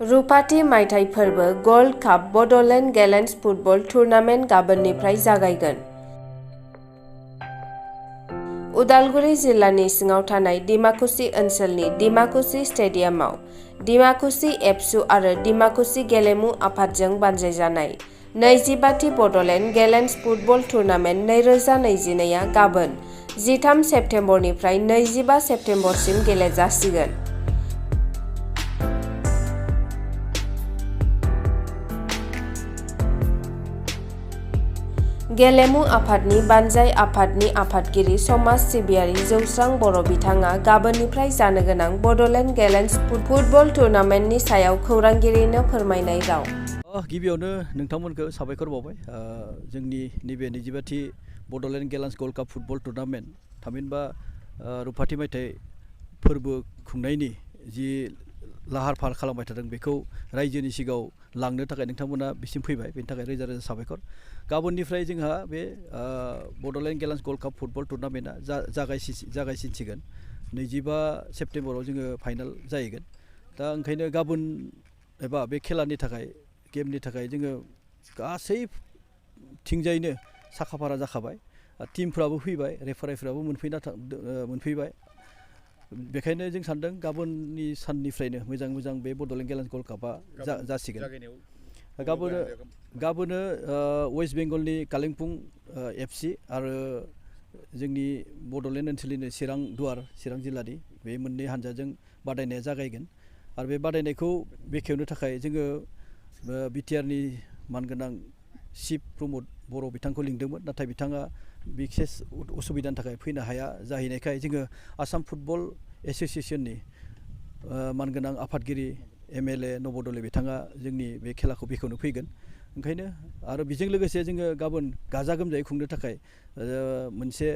रुपाथि मायथाइ फोरबो गल्ड काप Bodoland गेलेन्स football tournament गाबोननिफ्राय जागायगोन। उदालगुरि जिल्लानि सिङाव थानाय डिमाकुसि ओनसोलनि डिमाकुसि स्टेडियामाव डिमाकुसि एबसु आरो डिमाकुसि गेलेमु आफादजों बानजायजानाय 25थि बड'लेण्ड गेलेन्स फुटबल टुर्नामेन्ट 2022 आ गाबोन 13 सेप्तेम्बरनिफ्राय 25 सेप्तेम्बरसिम गेलेजासिगोन। गेलेमु आफादनि बानजाय आफादनि आफादगिरि समाज सिबियारि जौस्रां बर' बिथाङा गाबोननिफ्राय जानो गोनां बड'लेण्ड गेलेन्स फुटबल टुर्नामेन्टनि सायाव खौरांगिरिनो फोरमायनाय राव। गिबियावनो नोंथांमोनखौ साबायखर बावबाय जोंनि नैबे 25थि बड'लेण्ड गेलेन्स गल्ड काप फुटबल टुर्नामेन्ट थामहिनबा रुपाथि मायथाइ फोरबो खुंनायनि जि लाहार फाहार खालामबाय थादों बेखौ रायजोनि सिगाङाव लांनो थाखाय नोंथांमोना बिसिम फैबाय, बेनि थाखाय रोजा रोजा साबायखर। गाबोननिफ्राय जोंहा बे बड'लेण्ड गेलेन्स गल्ड काप फुटबल टुर्नामेन्टआ जागायसिनसिगोन। 25 सेप्तेम्बराव जोङो फाइनाल जाहैगोन। दा ओंखायनो गाबोन एबा बे खेलानि थाखाय गेमनि थाखाय जोङो गासैथिंजायनो साखाफारा जाखाबाय। टिमफ्राबो फैबाय, रेफारिफ्राबो मोनफैबाय। बेखायनो जों सानदों गाबोननि साननिफ्रायनो मोजां बे बड'लेण्ड गेलेन्स गल्ड कापआ जासिगोन। गाबोनो वेस्ट बेंगलनि कालिम्पं एफसि आरो जोंनि बड'लेण्ड ओनसोलनिनो चिरां जिल्लानि बे मोननै हानजाजों बादायनाया जागायगोन। आरो बे बादायनायखौ बेखेवनो थाखाय जोङो बिटिआरनि मानगोनां चिफ प्रमद बर' बिथांखौ लिंदोंमोन, नाथाय बिथाङा बिसेस उसुबिदानि थाखाय फैनो हाया जाहैनायखाय जोङो आसाम फुटबल एस'सियेसननि मानगोनां आफादगिरि MLA नबदले बिथाङा जोंनि बे खेलाखौ बेखेवनो फैगोन। ओंखायनो आरो बेजों लोगोसे जोङो गाबोन गाजा गोमजायै खुंनो थाखाय मोनसे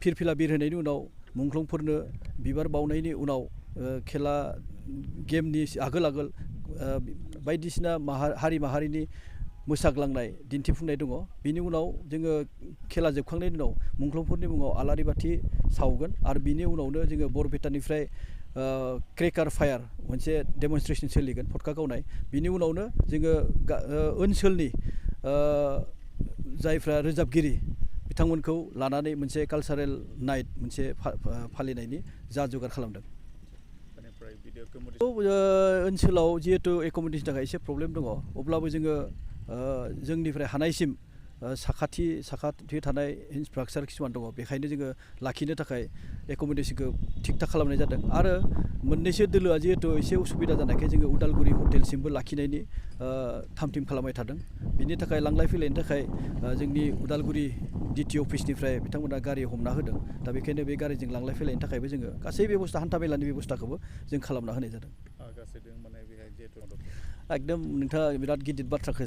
फिरफिला बिरहोनायनि उनाव मुंख्लंफोरनो बिबार बावनायनि उनाव खेला गेमनि आगोल बायदिसिना हारि माहारिनि मोसाग्लांनाय दिन्थिफुंनाय दङ। बिनि उनाव जोङो खेला जोबखांनायनि उनाव मुंख्लंफोरनि मुङाव आलारि बाथि सावगोन आरो बिनि उनावनो जोङो बरपेटानिफ्राय क्रेकार फायार मोनसे डेमनस्ट्रेसन सोलिगोन, फटका गावनाय। बिनि उनावनो जोङो ओनसोलनि जायफ्रा रोजाबगिरि बिथांमोनखौ लानानै मोनसे कालचारेल नाइट मोनसे फालिनायनि जगार खालामदों। ओनसोलाव जिहेतु एक'मडेसननि थाखाय एसे प्रब्लेम दङ, अब्लाबो जोङो जोंनिफ्राय हानायसिम साखाथि थानाय इनफ्रास्ट्राक्चार किसुमान दङ, बेखायनो जोङो लाखिनो थाखाय एक'मडेसनखौ थिग थाक खालामनाय जादों। आरो मोननैसो दोलोआ जिहेतु एसे उसुबिदा जानायखाय जोङो उदालगुरि हटेलसिमबो लाखिनायनि थामथिम खालामबाय थादों। बिनि थाखाय लांलाय फैलायनि थाखाय जोंनि उदालगुरि DT अफिसनिफ्राय बिथांमोना गारि हमना होदों। दा बेखायनो बे गारिजों लांलाय फैलायनि थाखायबो जोङो गासै बेबस्था हान्था मेलानि बेबस्थाखौबो जों खालामना होनाय जादों। एकदम नोंथाङा बिराद गिदिर बाथ्राखौ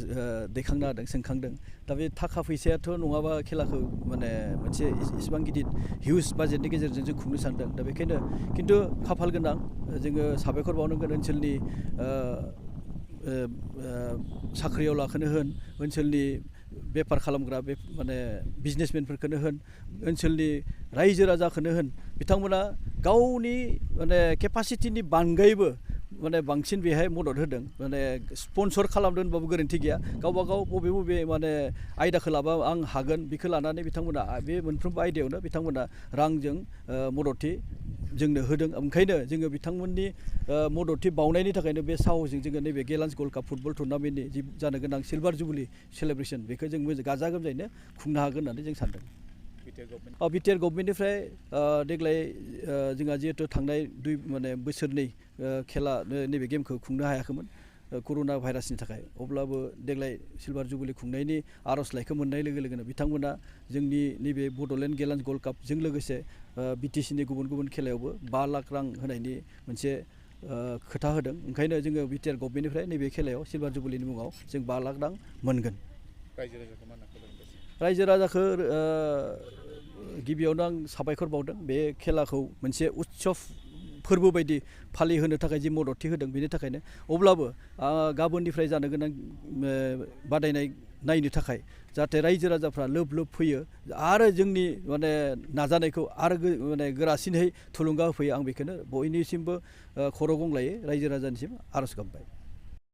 दैखांना होदों, सोंखांदों। दा बे थाखा फैसायाथ' नङाबा खेलाखौ मोनसे इसिबां गिदिर हिउज बाजेटनि गेजेरजों जों खुंनो सानदों। दा बेखायनो खिन्थु खाफाल गोनां जोङो साबायखर बावनांगोन ओनसोलनि साख्रियावलाखौनो होन, ओनसोलनि बेफार खालामग्रा बिजनेसमेनफोरखौनो होन, ओनसोलनि रायजो राजाखौनो होन, बिथांमोना गावनि केपासिटिनि बांगायबो बांसिन बेहाय मदद होदों। स्पन्सर खालामदों होनबाबो गोरोन्थि गैया। गावबा गाव बबे आयदाखौ लाबा आं हागोन बेखौ लानानै बिथांमोना बे मोनफ्रोमबो आयदायावनो बिथांमोना रांजों मददथि जोंनो होदों। ओंखायनो जोङो बिथांमोननि मददथि बावनायनि थाखायनो बे साहसजों जोङो नैबे गेलेन्स गल्ड काप फुटबल टुर्नामेन्टनि जि जानो गोनां सिलभार जुबलि सेलेब्रेसन बेखौ जों गाजा गोमजायैनो खुंनो हागोन होननानै जों सानदों। बिटिआर गभर्नमेन्टनिफ्राय देग्लाय जोंहा जिहेतु थांनाय बोसोरनै खेला नैबे गेमखौ खुंनो हायाखैमोन कर'ना भाइरासनि थाखाय, अब्लाबो देग्लाय सिलभार जुबलि खुंनायनि आर'जलाइखौ मोननाय लोगो लोगोनो बिथांमोना जोंनि नैबे बड'लेण्ड गेलेन्स गल्ड कापजों लोगोसे BTCनि गुबुन खेलायावबो 5 लाख रां होनायनि मोनसे खोथा होदों। ओंखायनो जोङो बिटिआर गभर्नमेन्टनिफ्राय नैबे खेलायाव सिलभार जुबलिनि मुङाव जों 5 लाख रां मोनगोन। रायजो राजाखौ गिबियावनो आं साबायखर बावदों। बे खेलाखौ मोनसे उत्सब फोरबो बायदि फालिहोनो थाखाय जि मददथि होदों बेनि थाखायनो। अब्लाबो गाबोननिफ्राय जानो गोनां बादायनाय नायनो थाखाय जाहाथे रायजो राजाफ्रा लोब लोब फैयो आरो जोंनि माने नाजानायखौ आरो माने गोरासिनहै थुलुंगा होफैयो आं बेखौनो बयनिसिमबो खर' गंग्लायै रायजो राजानिसिम आर'ज गाबबाय।